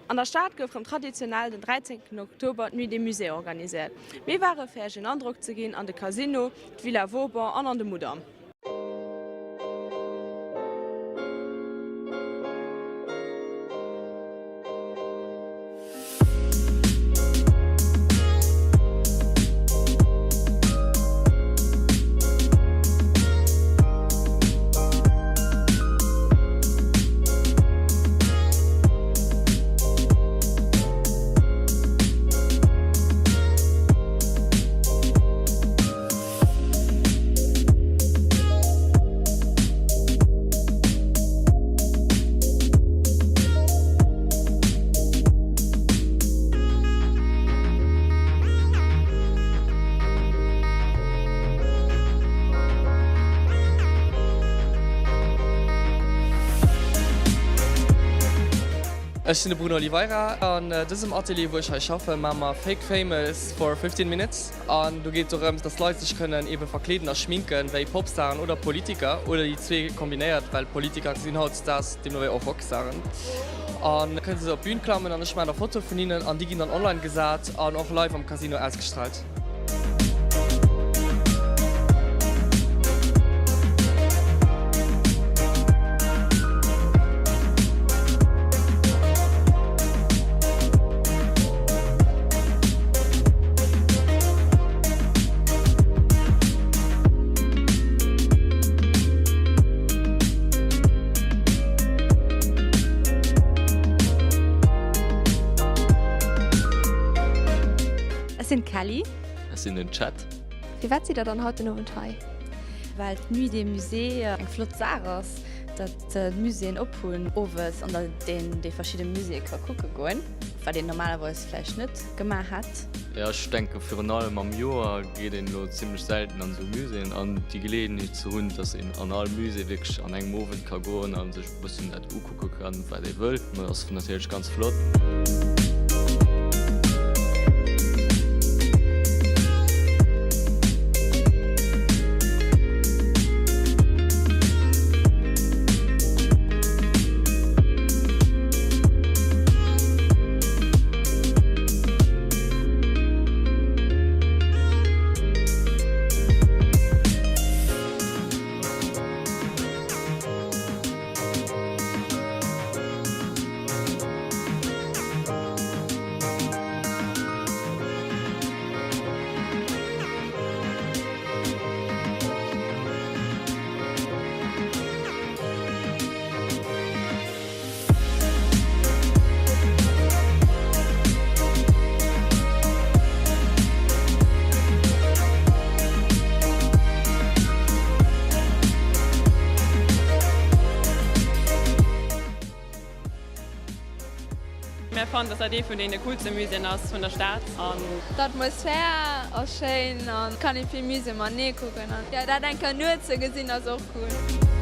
An der Stad gouf rëm traditionell den 13 Oktober d'Nuit des Musées organiséiert. Mir ware fir Iech en Androck ze ginn an de Casino, d'Villa Vauban an an de Mudam. Ech sinn de Bruno Oliveira. An dësem Atelier wou ech hei schaffen, maache mer Fake Famous for 15 Minutes. An do geet et dorëms, dass Leit sech kënnen ebe verkleeden a schminken wéi Popstaren oder Politiker oder déi zwee kombinéiert, well Politiker sinn hautdesdaags deemno wéi och Rockstaren. A kënne se op d'Bün klammen an ech maachen da Fotoe vun hinnen an déi ginn dann online gesat an och live am Casino ausgestraalt. Ech sinn d'Kelly. Ech sinn den Chat. Firwat sidd der dann haut den Owend hei? Well d'Nuit des Musées eng flott Saach ass, datt d'Muséeën op hunn owes an datt een déi verschidde Muséeë ka kucke goen, wat een normalerweis vläicht net gemaach hätt. Jo, ech denke virun allem am Joer geet een elo zimlech selten an esou Muséeën an déi Geleeënheet ze hunn, dass een an all Musée wierklech an engem Owend ka goen a sech e bëssen dat ukucke kann, wat ee wëll, ass natierlech ganz flott. Mär fannen, dass dat ee vun deene coolste Muséeën ass vun der Stad an. D'Atmosphär ass schéin an kann ee vill Muséeë matenee kucken an jo dat eng Kéier nuets ze gesinn ass och cool.